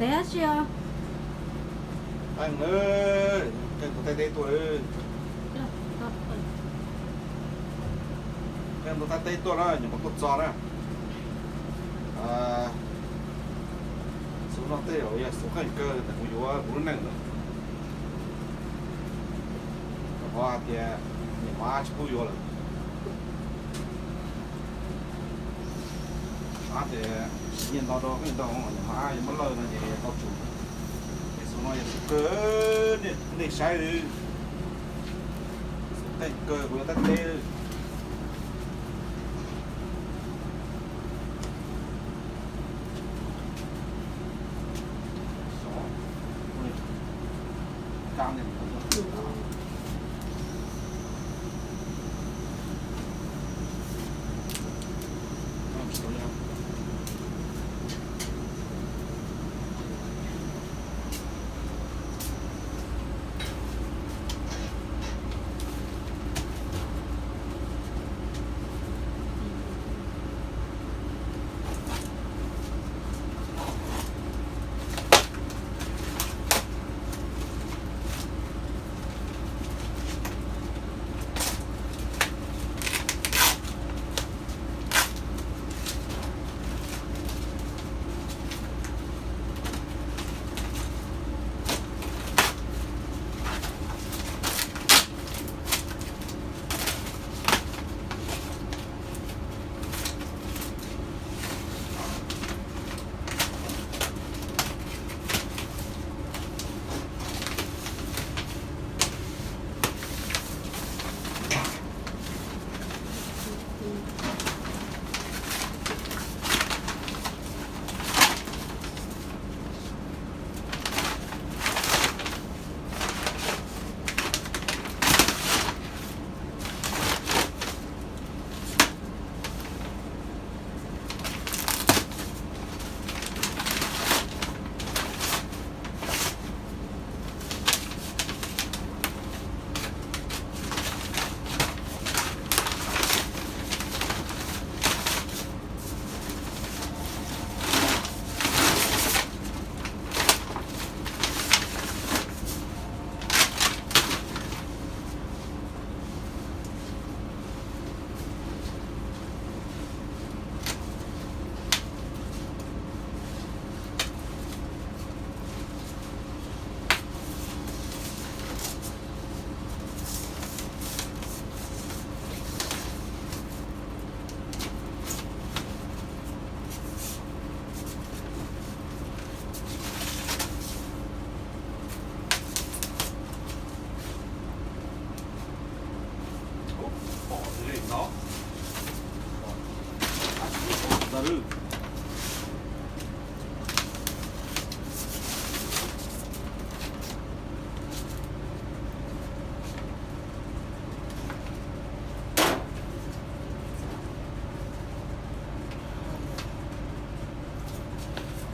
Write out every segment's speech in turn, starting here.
Teeb tsi os. Qeej, qeej tuaj teb teb tuaj. Qeej tuaj teb teb tuaj na, nyias mam tuaj txog na. Xub no tej zaum yog xub qeej kawg ntawm kuv yuav kuv lub neej lawm. Rau qhov hais tias niam mab tsis pub yuav lawm. Niam mab tias siv nyiaj ntau rau qeej ntau, niam mab yuav muab lawj no ces tau tsum. Es xub no yog xub kawg, nej saib, xub qeej kawg kuv yuav tab teb.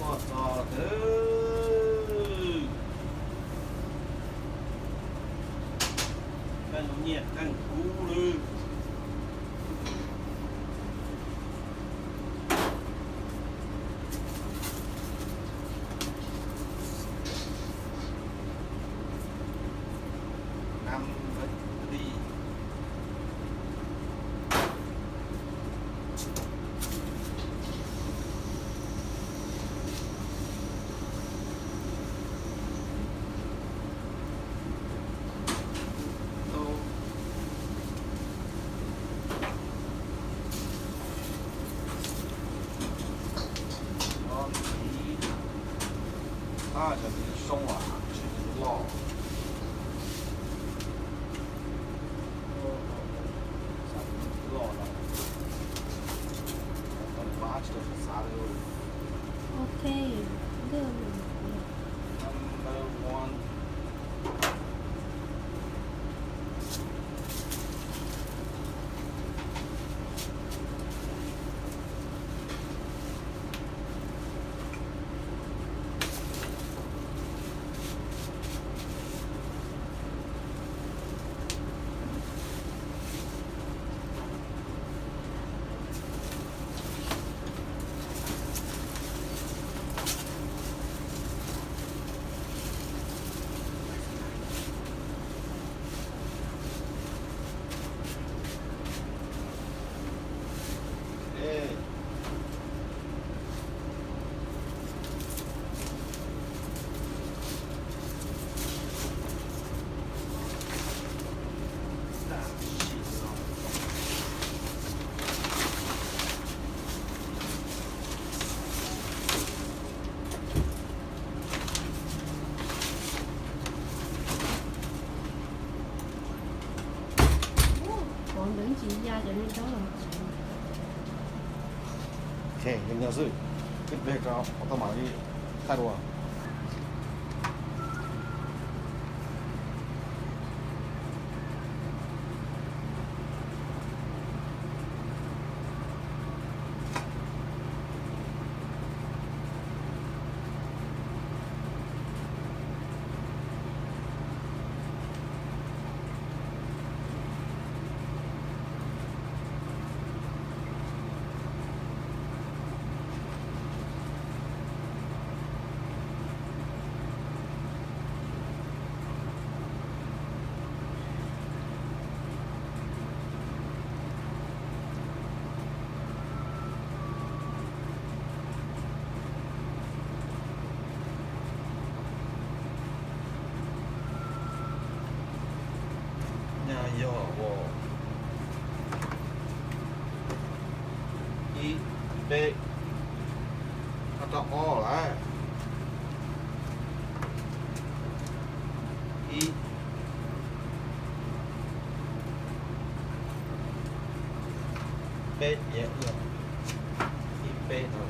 Tuaj txog lawm. Qeej nyiaj qeej kub lawm. Ok, good. Ces yog xwb, ib pliag rau qhov tau mam li thaij dua. Nyaj yog ua ib, peb, tab tom ob lawm. Ib, peb, ib, peb no.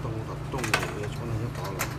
Tau tom rooj, tsuav neeg nyob tod lawm.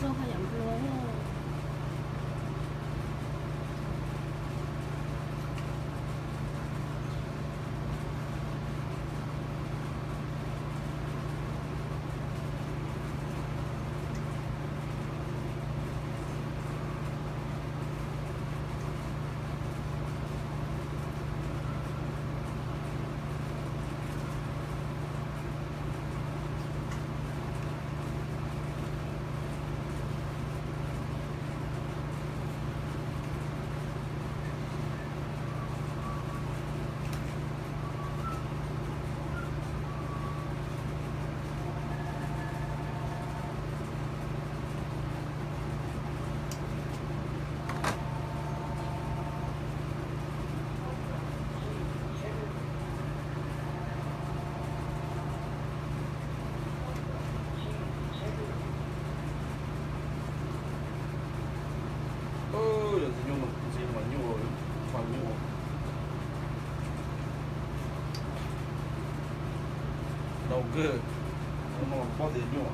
Ntxim nyuj, ntxim nyuj, nyuj, nyuj. Nau kawg, no pob tias nyuj.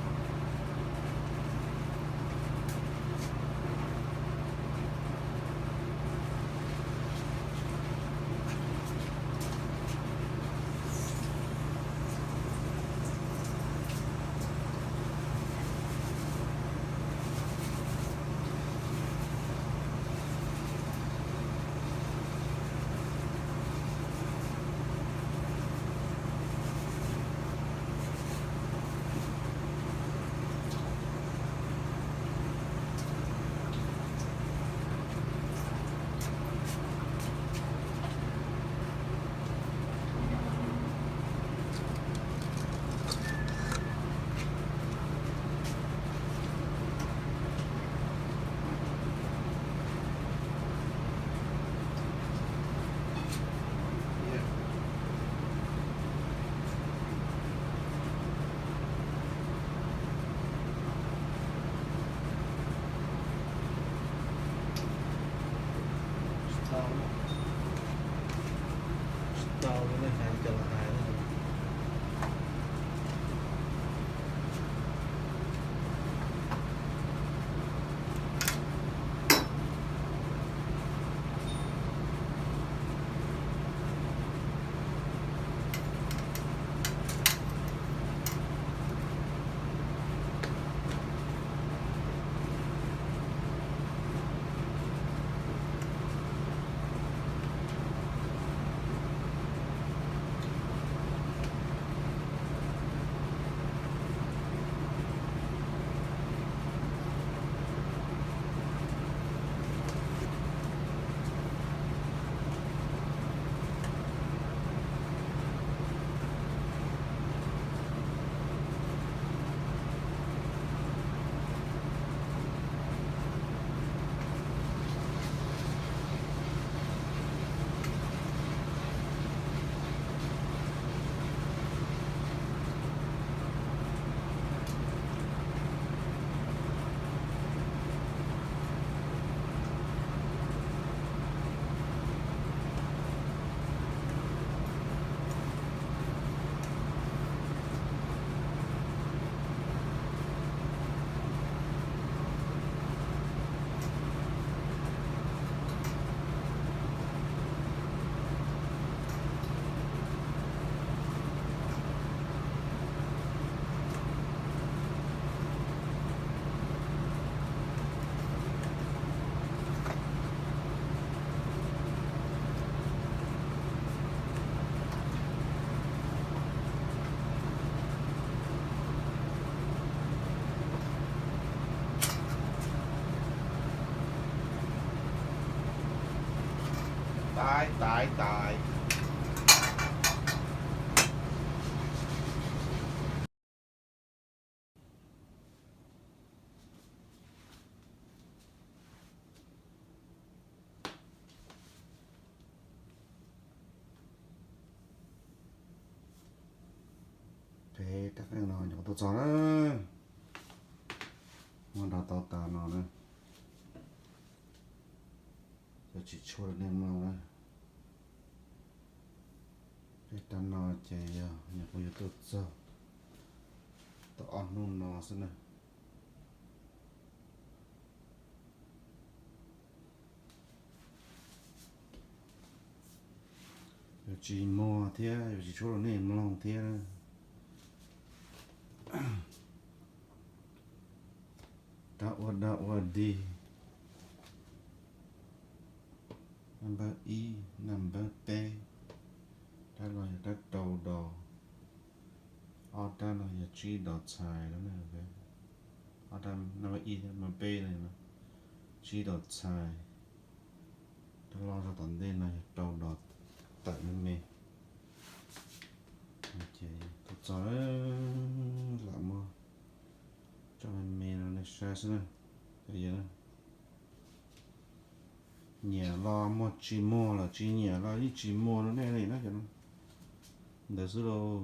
Tsis tau li, tsis tau li, nej xav li cas los hais. Tais, tais, tais. Peb rab qeej no nyuam qhuav tuaj txog na. Muab nrog tau tas no na. Cov tsis tshua rau nej mloog na. Peb rab no ces yog nyuam qhuav yuav tuaj txog tau ob hnub no xwb na. Yuav tsis muag thiab yuav tsis tshuab rau nej mloog thiab. Rab ua dab ua dig, naj npawb ib, naj npawb peb, rab no yog rab rau dos, ob rab no yog tsib dos txhais, ob rab naj npawb ib, naj npawb peb no tsib dos txhais, rab loj zog tom ntej no yog rau dos tawm me me. Ces thaum txog lam muab tso me me no nej saib xwb na. Cov yawg, nyiam los muag, tsis muag los tsis nyiam los yeej tsis muag rau nej li na, cov ntawd xwb lauj.